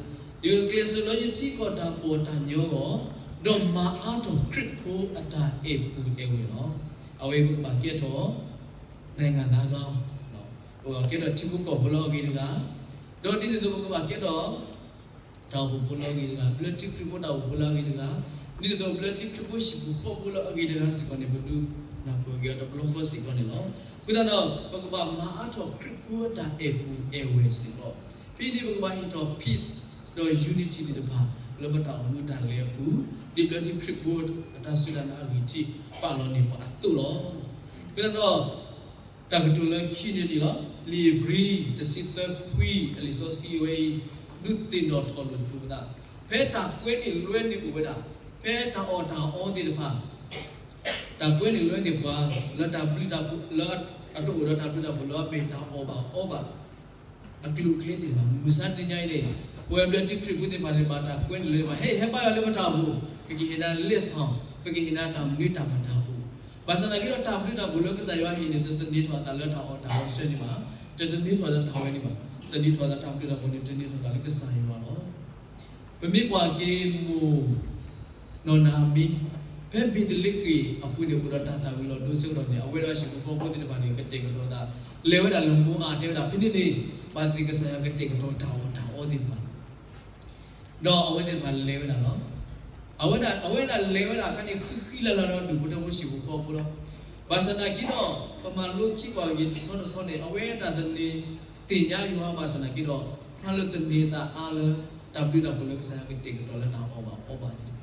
ယကျဲးစၢးလၢယထံကီၢ်တၢ်ပီးတၢ်ညီအဂီၢ်, ဒီးမၤအါထီၣ်ခရံာ်ဖိအတၢ်အဲၣ်ပူၤအဲၣ်ဝဲၢ်လီၤ. အဝဲပကဘၣ်ကဲထီၣ် နိုင်ငံသားကောင်း, ပကဘၣ်ကဲထီၣ်ထံဖိကီၢ်ဖိလၢအဂ့ၤတဂၤ, ဒီးဒ်န့ၣ်အသိးပကဘၣ်ကဲထီၣ် တၢ်အိၣ်ဖှိၣ်ဖိလၢအဂ့ၤတဂၤ, ဘျၢထံခရံာ်ဖိတၢ်အိၣ်ဖှိၣ်ဖိလၢအဂ့ၤတဂၤ, ဒ်န့ၣ်အသိးဘျၢထံခရံာ်ဖိဟံၣ်ဖိဃီဖိလၢအဂ့ၤတဂၤစ့ၢ်ကီးန့ၣ် ပဒုးနၢ်ပၢၢ်က့ၤအီၤတဘျီဃီစ့ၢ်ကီးန့ၣ်လီၤ. အဃိသတးဒီး ပကဘၣ်မၤအါထီၣ်ခရံာ်ဖိအတၢ်အဲၣ်ပူၤအဲၣ်ဝဲၢ်စ့ၢ်ကီး, ဖဲန့ၣ်ပကဘၣ်ဟ့ၣ်ထီၣ် peace ဒီး unity သ့ၣ်တဖၣ် လၢပတၢ်အိၣ်မူတၢ်လဲၤအပူၤ, ဒ်ဘျၢထံခရံာ်ဖိအတၢ်စူၢ်တၢ်နာ်အဂံၢ်ထံးပာ်လီၤန့ၢ်ပှၤအသိးလီၤ. အဃိသတးဒီး တၢ်ကတိၤလၢခံန့ၣ်န့ၣ်လီၤ. လံာ်ဧ့ၤဘြံၤ တဆံသၢခွံ အလံာ်စီဆှံဝဲအံၤ ဒုးသ့ၣ်နီၣ်ထီၣ်လိာ်သကိးပသး, ဖဲတၢ်ကွဲန့ၢ်လွဲန့ၢ်အိၣ်ဝဲဒၣ်, ဖဲတၢ်အီၣ်တၢ်အီသ့ၣ်တဖၣ်, တၢ်ကွဲန့ၢ်လွဲန့ၢ်ပှၤ လၢတၢ်ဘျုးတၢ်ဖှိၣ် လၢအတအိၣ်ဒီးတၢ်ဘျုးတၢ်ဖှိၣ်လၢအမ့ၢ်တၢ်အီၣ်ဘၣ်အီဘၣ် အကျိၤအကျဲသ့ၣ်တဖၣ် မုၢ်မဆါတနံၤညါအံၤန့ၣ် ပဝဲဘျၢထံခရံာ်ဖိသ့ၣ်တဖၣ်န့ၣ် ဘၣ်တၢ်ကွဲန့ၢ်လၢဘၣ် ဟဲ ဟဲဘါယွၤလၢပတၢ်အိၣ်ဖှိၣ်, ပကဟ့ၣ်နၤလ့စီၣ်, ပကဟ့ၣ်နၤတၢ်မနုၤတၢ်မတၤအိၣ်, ဘၣ်ဆၣ်သနာ်က့ဒီး တၢ်ဘျုးတၢ်ဖှိၣ်လၢကစၢ်ယွၤဟ့ၣ်န့ၣ် တသန့ၤထီၣ်အသးလၢတၢ်အီၣ်တၢ်အီတဖၣ်န့ၣ်ဘၣ်, တသန့ၤထီၣ်လၢတၢ်ဝဲန့ၣ်ဘၣ်, သန့ၤထီၣ်အသးတၢ်ဘျုးတၢ်ဖှိၣ်န့ၣ် သန့ၤထီၣ်သးလၢကစၢ်ယွၤလီၤ. ပမ့ၢ်ကွၢ်က့ၤမိၢ် နီၢ်နၤအမံၤ ဖဲဘ့းသလ့ဃ့ၣ်အပူၤန့ၣ် အိၣ်ဒီးတၢ်သၣ်ဝံၤလီၤဒိအဆၢကတီၢ်န့ၣ် အဝဲဒီးအဟံၣ်ဖိဃီဖိသ့ၣ်တဖၣ်န့ၣ် ကတဲာ်ကတီၤသး လဲၤဝဲဒၣ်လၢမိၤအၤ တဲဝဲဒၣ် ဖဲန့ၣ်န့ၣ် ဘၣ်သ့ၣ်ကစၢ်ယွၤကတဲာ်ကတီၤတၢ်အီၣ်တၢ်အီသ့ၣ်တဖၣ် ဒီးအဝဲသ့ၣ်တဖၣ်လဲၤဝဲဒၣ်လီၤ. အဝဲဒၣ် အဝဲဒၣ်လဲၤဝဲဒၣ်အခါန့ၣ် ဃံဃံလၤလၤဒီးဒူၣ်ဖိထၢဖိဟံၣ်ဖိဃီဖိလီၤ. ဘၣ်ဆၣ်သနာ်က့ဒီး ပမၤလိခံကွၢ်က့ၤတဆီတဆီန့ၣ် အဝဲတၢ်သန့ၤသ့ၣ်ညါယွၤဘၣ်ဆၣ်သနာ်က့ဒီး ဖျါလၢသန့ၤသးအါလၢ တၢ်ဘျုးတၢ်ဖှိၣ်လၢကစၢ်ယွၤကတဲာ်ကတီၤလၢတၢ်အီၣ်ဘၣ်အီဘၣ်သ့ၣ်တဖၣ် ဟံၣ်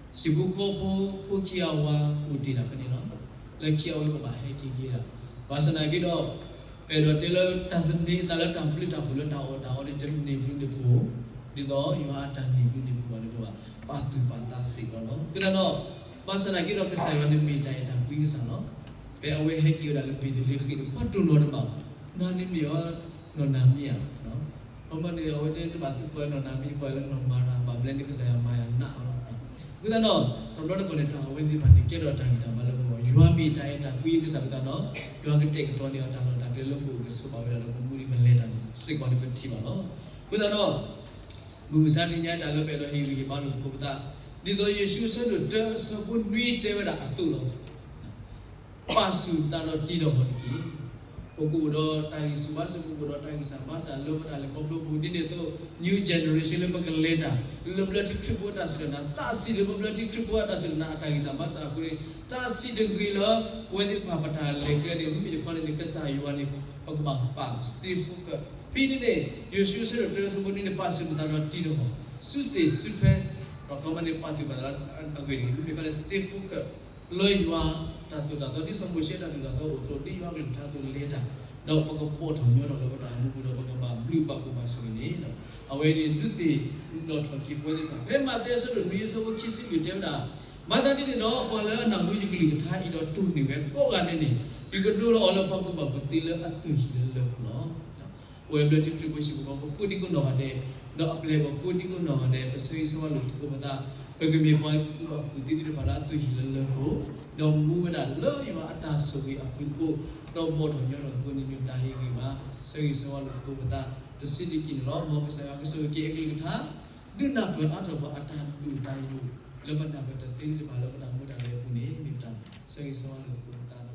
ဖိဃီဖိဖိခံဂၤဝၤအိၣ်တ့ၢ်ဒၣ်ဖဲန့ၣ်လီၤ. လၢခံအဝဲကဘၣ်ဟဲက့ၤက့ၤဒၣ်. ဘၣ်ဆၣ်သနာ်က့ဒီး ပအဲၣ်ဒိးတဲလၢတၢ်သန့ၤအသးလၢတၢ်ဘျုးတၢ်ဖှိၣ်လၢတၢ်အီၣ်တၢ်အီန့ၣ် တန့ၢ်ဘျုးန့ၢ်ဖှိၣ် ဒ်သိးယွၤအတၢ်န့ၢ်ဘျုးန့ၢ်ဖှိၣ်ဘၣ်န့ၣ် ပဘၣ်ပာ်သူၣ်ပာ်သးစ့ၢ်ကီးလီၤ. အဃိသတးဒီး ဘၣ်ဆၣ်သနာ်က့ဒီး ကစၢ်ယွၤန့ၣ်မ့ၢ်တၢ်အဲၣ်တၢ်ကွံကစၢ်လီၤ. ဖဲအဝဲဟဲက့ၤဝဲဒၣ်လၢဘ့းသလ့ဃ့ၣ်န့ၣ် ပှၤတိၢ်နီၣ်တဘၣ်ဘၣ်, နၤန့ၣ်မ့ၢ်အီၤ နီၢ်နၤမံဧါ. ခီမီန့ၣ် အဝဲတဘၣ်သ့ၣ်ညါနီၢ်နၤမံ ပှၤလၢနီၢ်မၤရၤ ဘၣ်မနုၤန့ၣ်ကစၢ်ယွၤမၤယၤနးအီၤလီၤ. အဃိသတးဒီး တဘျီတခီၣ်န့ၣ် တၢ်အဝဲသ့ၣ်တဖၣ်န့ၣ် ကဲထီၣ်တၢ်ဂံၢ်တၢ်ဘါလၢပဂီၢ်, ယွၤမ့ၢ်တၢ်အဲၣ်တၢ်ကွံကစၢ်အဃိသတးဒီး ယွၤကတဲာ်ကတီၤန့ၢ်အီၤတၢ်လီၢ်တၢ်ကျဲလၢပအိၣ်ကဆိးဘၣ်ဝဲဒၣ်ဒီး ပမူဒံးပလဲၤတၢ်စ့ၢ်ကီးန့ၣ် ပထံၣ်ဘၣ်လီၤ. အဃိသတးဒီး မုၢ်မဆါတနံၤညါတၢ်လၢပအဲၣ်ဒိးဟ့ၣ်ဂံၢ်ဟ့ၣ်ဘါလိာ်သကိးပသး, ဒ်သိးယိၤၡူအဆၢဒိၣ်တၢအဆၢဖိနွံတဲဝဲဒၣ်အသိးလီၤ. ပာ်ဆူၣ်ပသးဒီးတံၤဒီးဟီၣ်တက့ၢ်. ပကအိၣ်ဒီးတၢ်ဂံၢ်ဆူၣ်ဘါဆူၣ်, ပကအိၣ်ဒီးတၢ်ဂံၢ်စၢ်ဘါစၢ်လၢပတၢ်လဲၤခီဖျိပူၤ ဒ်န့ၣ်အသိး new generation လၢပကလဲၤတၢ် လၢဘျၢထံခရံာ်ဖိအတၢ်စူၢ်တၢ်နာ်, သးစံးလၢပဘျၢထံခရံာ်ဖိအတၢ်စူၢ်တၢ်နာ် အတၢ်ဂံၢ်စၢ်ဘါစၢ်အဃိန့ၣ် သးစံးတဂ့ၤလၢ ပဝဲသ့ၣ်တဖၣ်ပတၢ်လဲၤကျဲန့ၣ် မ့မ့ၢ်တခီန့ၣ်န့ၣ် ကစၢ်ယွၤန့ၣ် ပကဘၣ်ပာ် stay focus. ဖဲန့ၣ်န့ၣ် ယိၤၡူအဆၢဒိၣ်တၢအဆၢဖိနွံန့ၣ် ပာ်ဆူၣ်ပသးဒီးတံၤဒီးဟီၣ်, စုစ့ၣ်စုဖဲ, ဒီးခီမီန့ၣ် ပာ်သူၣ်ပာ်သးလၢအဂ့ၢ်တက့ၢ်. မ့မ့ၢ်တခီန့ၣ် stay focus လၢယွၤတၢ်သိၣ်တၢ်သီ ဒ်စီၤမိၤၡ့တၢ်သိၣ်တၢ်သီအိၣ်ဖျိ ဒ်ယွၤအကလုၢ်ကထါအသိးလဲၤတၢ်, ဒီးပကဘီၣ်ထီၣ်ညီထီၣ်လၢပတၢ်အိၣ်မူပူၤဒီး ပကဘၣ်ဘျုးဘၣ်ဖှိၣ်ဘၣ်ဆိၣ်ဂ့ၤန့ၣ်, အဝဲန့ၣ်ဒုးသ့ၣ်နီၣ်ထီၣ်က့ၤပဝဲသ့ၣ်တဖၣ် ဖဲမးသဲအဆၢဒိၣ်နွံအဆၢဖိခံဆံလွံၢ်တဲဝဲဒၣ်, မၤသးဒ်န့ၣ်ဒီး ပှၤလၢအနၢ်ဟူယကလုၢ်ကထါအံၤဒီးတိၢ်န့ၢ်ဝဲကိးဂၤဒဲးန့ၣ် ယကဒိလီၤအီၤလၢပှၤကူၣ်ဘၣ်ကူၣ်သ့လၢအသွံၣ်ဟံၣ်လၢလၢၢ်ခိၣ်လီၤ. ပဝဲဘျၢထံခရံာ်ဖိဟံၣ်ဖိဃီဖိကိးဒံကိးနီၢ်ဂၤဒဲး, ဒီးအပျဲၢ်အဘီၣ်ကိးဒံကိးနီၢ်ဂၤဒဲး ပဆၢဂ့ၤဆၢဝါလိာ်သကိးပသး, ပကမ့ၢ်ပှၤကူၣ်ဘၣ်ကူၣ်သ့သ့ၣ်တဖၣ်လၢအသွံၣ်ဟံၣ်လၢလၢၢ်ခိၣ်, ဒီးမူဝဲဒၣ်လၢယွၤအတၢ်ဆိၣ်ဂ့ၤအပူၤသကိး, ဒီးဘီၣ်ထီၣ်ညီထီၣ်သကိးန့ၣ် မ့ၢ်တၢ်ဟ့ၣ်ဂံၢ်ဘါ ဆၢဂ့ၤဆၢဝါလိာ်သကိးပသး, တဆံးတက့ၢ်န့ၣ်လီၤ. မ်ကစၢ်ယွၤကဆိၣ်ဂ့ၤက့ၤအကလုၢ်ကထါ, ဒုးနၢ်ပၢၢ်အါထီၣ်ပှၤအတၢ်ဒိၣ်တၢ်ယိာ် လၢပနၢ်ပၢၢ်တသ့သ့ၣ်တဖၣ်လၢပတၢ်မူတၢ်လဲၤအပူၤန့ၣ် မ့ၢ်ပတၢ်ဆၢဂ့ၤဆၢဝါလိာ်သကိးပသး